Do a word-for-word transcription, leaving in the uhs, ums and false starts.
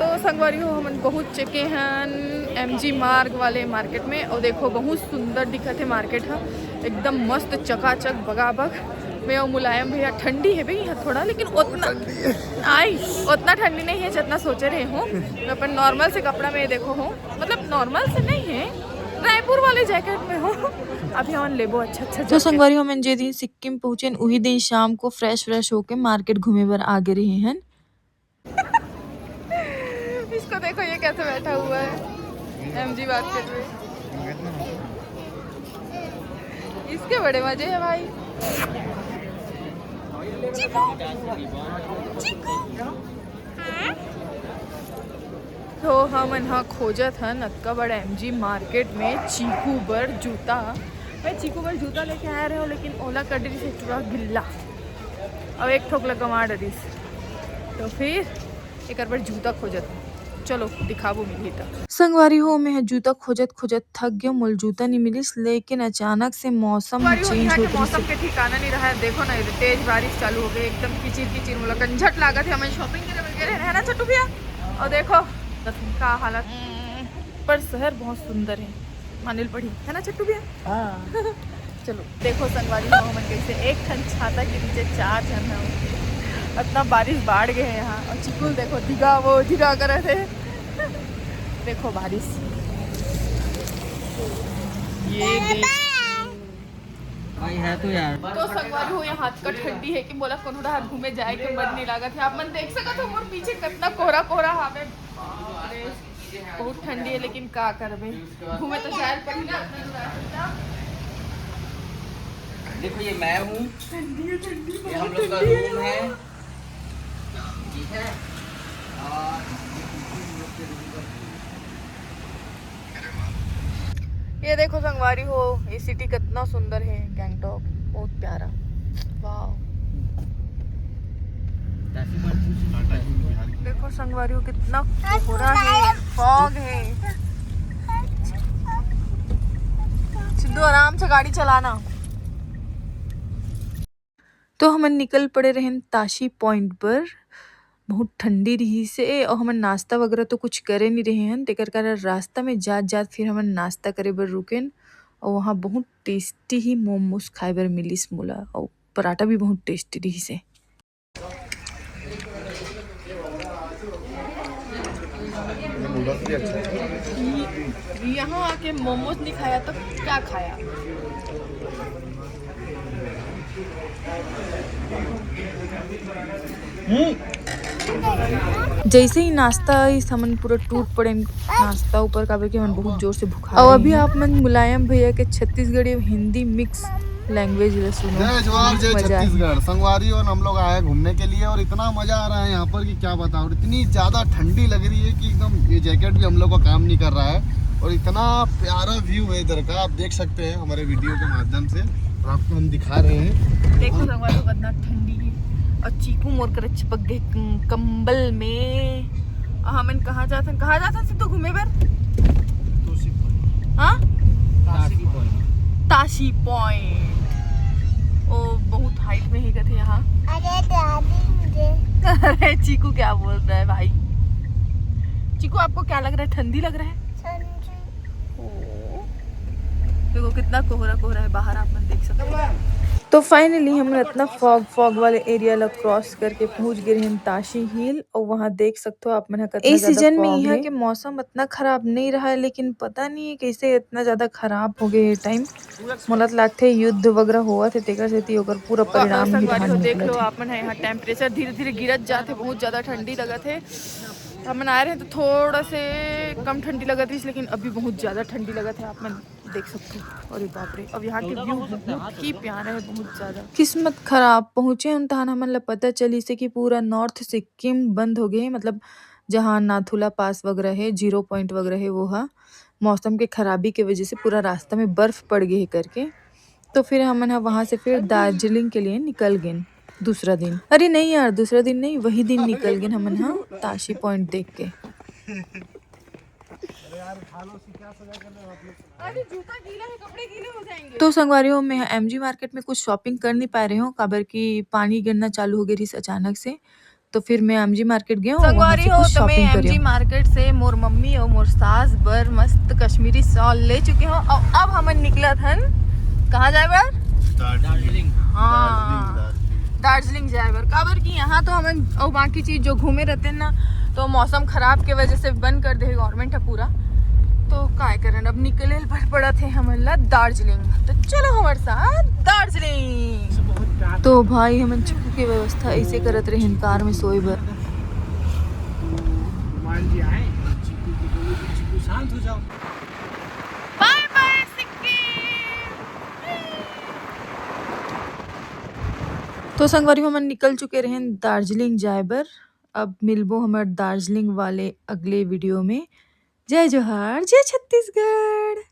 तो संगवारी हो, हमन पहुँच चुके हन एमजी मार्ग वाले मार्केट में। और देखो, बहुत सुंदर दिखत हे मार्केट ह, एकदम मस्त, चकाचक, बगाबग। मैं और मुलायम भैया, ठंडी है भाई यहाँ थोड़ा, लेकिन उतना आई उतना ठंडी नहीं है जितना सोचे रहे हो। मैं अपन नॉर्मल से कपड़ा में देखो हो, मतलब नॉर्मल से नहीं है, रायपुर वाले जैकेट में हो। अभी हमन लेबो अच्छा अच्छा तो जैकेट। संगवारी हो, हमन जे दिन सिक्किम पहुँचेन, उही दिन शाम को फ्रेश व्रेश होके मार्केट घूमे बर आगे रहे हन। इसको देखो, ये कैसे बैठा हुआ है एमजी मार्केट में। इसके बड़े मजे हैं भाई। चीकू, चीकू। तो हमन ह खोजत हन अतका बड़ा एमजी मार्केट में चीकू बर जूता। मैं चीकू बर जूता लेके आए रहे हो, लेकिन ओला कर डरिस पूरा गिल्ला, और एक ठोक लगा मार डरिस। तो फिर एकर बर जूता खोजत हन। चलो दिखाबो मिलही त। संगवारी हो, मैं ह जूता खोजत खोजत थक गयो, मोल जूता नहीं मिलिस, लेकिन अचानक से मौसम ह संगवारी हो, चेंज यहाँ के होत रहिस। मौसम के ठिकाना नहीं रहा है। देखो ना, ये तेज बारिश चालू हो गई, एकदम किचिर किचिर, मोला कंझट लागत है। हमन शॉपिंग करे बर गे रहे, है ना छोटू भैया? और देखो का हालत। पर शहर बहुत सुंदर है, मानिल पड़ी, है ना छोटू भैया? हाँ। चलो देखो संगवारी हो, हमन कैसे एक ठन छाता के नीचे चार झन है। इतना बारिश बाढ़ गए हैं यहाँ, और चिकुल देखो, दिगा वो दिगा करे थे। देखो बारिश, ये देख। भाई है तो यार। तो संगवारी हो, यहाँ अतका ठंडी है कि मोला कोनो डहर घूमे जाए के मन नहीं लागत है। आप मन देख सकत हो मोर पीछे कितना कोहरा कोहरा हावे। बाप रे, बहुत ठंडी है, लेकिन का करबे, घूमे तो जाए पड़ी ना, इतना दूर आए पड़ी ना। देखो ये मैं हूँ, ठंडी है, ठंडी, ये हम बहुत लोग का ठंडी है। रूम है, ठीक है। और ये देखो संगवारी हो, ये सिटी कितना सुंदर है, गैंगटॉक, बहुत प्यारा। वाह। देखो संगवारी हो, कितना कोहरा है, फॉग है। सिद्धू, आराम से गाड़ी चलाना। तो हमन निकल पड़े रहेन ताशी पॉइंट पर। बहुत ठंडी रहिस हे और हमन नाश्ता वगैरह तो कुछ करे नहीं रहे हन, तेकर कारण रास्ता में जात जात फिर हमन नाश्ता करे बर रुकेन और वहाँ बहुत टेस्टी ही मोमोज खाए बर मिलिस मोला, और पराठा भी बहुत टेस्टी रहिस हे। नूडल्स भी अच्छा है। यहाँ आके मोमोज नहीं खाया तो क्या खाया? जैसे ही नाश्ता इस हमन पूरा टूट पड़े नाश्ता ऊपर, काबर कि हमन बहुत जोर से भुखा और रहे अभी हैं। आप मन मुलायम भैया के छत्तीसगढ़ी और हिंदी मिक्स लैंग्वेज ला सुनो। जय जवाहर, जय मजा आए। छत्तीसगढ़। संगवारी और हम लोग आए हैं घूमने के लिए और इतना मजा आ रहा है यहाँ पर कि क्या बताऊँ। और इतनी ज़्यादा ठंडी लग रही है कि एकदम ये जैकेट भी हम लोग का काम नहीं कर रहा है। और इतना प्यारा व्यू है इधर का, आप देख सकते हैं हमारे वीडियो के माध्यम से, और आपको हम दिखा रहे हैं। देखो संगवारी, कितना ठंडी है और चीकू मोर कर चिपक गए कं-, कंबल में। और हमन कहाँ जाथन, कहाँ जाथन सिद्धू घूमे बर? हाँ, ताशी पॉइंट। ओ, बहुत हाइट में ही गए थे यहाँ। अरे दादी, मुझे अरे चीकू क्या बोल रहा है भाई? चीकू, आपको क्या लग रहा है, ठंडी लग रहा है? ठंडी। ओ। देखो कितना कोहरा कोहरा है बाहर, आप मन देख सकते हो। तो फाइनली हमन इतना फॉग फॉग वाले एरिया ला क्रॉस करके पहुंच गए रहन ताशी हिल, और वहां देख सकते हो आप मन ह कितना ए ज्यादा सीजन में फॉग यहाँ है। के मौसम इतना खराब नहीं रहा है, लेकिन पता नहीं है कैसे इतना ज्यादा खराब हो गए ये टाइम। मोला तो लागथे युद्ध वगैरह होवत हे, तेकर सेती ओकर पूरा परिणाम ही धान देख लो निकलत हे। आप मन ह, यहाँ टेम्परेचर धीरे धीरे गिरत जात हे, बहुत ज्यादा ठंडी लगत हे। हमन आए रहे तो थोड़ा से कम ठंडी लगत रही, लेकिन अभी बहुत ज्यादा ठंडी लगत हे। आप मन देख सकते हो। अरे बाप रे, अब यहाँ के व्यू बहुत ही प्यारा है, बहुत ज्यादा। किस्मत खराब, पहुँचे हन तहन हमन ला पता चलिस हे कि पूरा नॉर्थ सिक्किम बंद हो गए, मतलब जहाँ नाथुला पास वगैरह है, जीरो पॉइंट वगैरह है, वो हा मौसम के खराबी के वजह से पूरा रास्ता में बर्फ पड़ गए है करके। तो फिर हमन हा वहाँ से फिर दार्जिलिंग के लिए निकल गेन दूसरा दिन। अरे नहीं यार, दूसरा दिन नहीं, वही दिन निकल गेन हमन हा ताशी पॉइंट देख के। अरे जूता गीला है, कपड़े गीले हो जाएंगे। तो संगवारी हो, मैं एमजी मार्केट में कुछ शॉपिंग कर नहीं पाए रहे हूँ, काबर कि पानी गिरना चालू हो गए रहिस अचानक से। तो फिर मैं एमजी मार्केट गए हूँ, वहाँ संगवारी से हो, कुछ तो मैं शॉपिंग करे एमजी हूँ। मार्केट से मोर मम्मी और मोर सास बर मस्त कश्मीरी शॉल ले चुके हूँ। और अब हमन निकलत हन कहाँ जाए बर? दार्जिलिंग। हाँ। दार्जिलिंग, दार्जिलिंग। दार्जिलिंग जाए बर, काबर कि यहाँ तो हमन और बाकी चीज जो घूमे रहते हैं ना, तो मौसम खराब के वजह से बंद कर दे गवर्नमेंट है पूरा। तो काय करन, अब निकले ल पड़ पड़त है हमन ला दार्जिलिंग। तो चलो हमारे साथ दार्जिलिंग। तो भाई हमन चिकू के व्यवस्था ऐसे करत रहे कार में सोए बर। हनुमान जी आए, चिकू को बोलो कि चिकू शांत हो जाओ। बाय बाय सिक्किम। तो संगवारी हमन निकल चुके रहेन दार्जिलिंग जाए बर। अब मिलबो हमर दार्जिलिंग वाले अगले वीडियो में। जय जोहार, जय छत्तीसगढ़।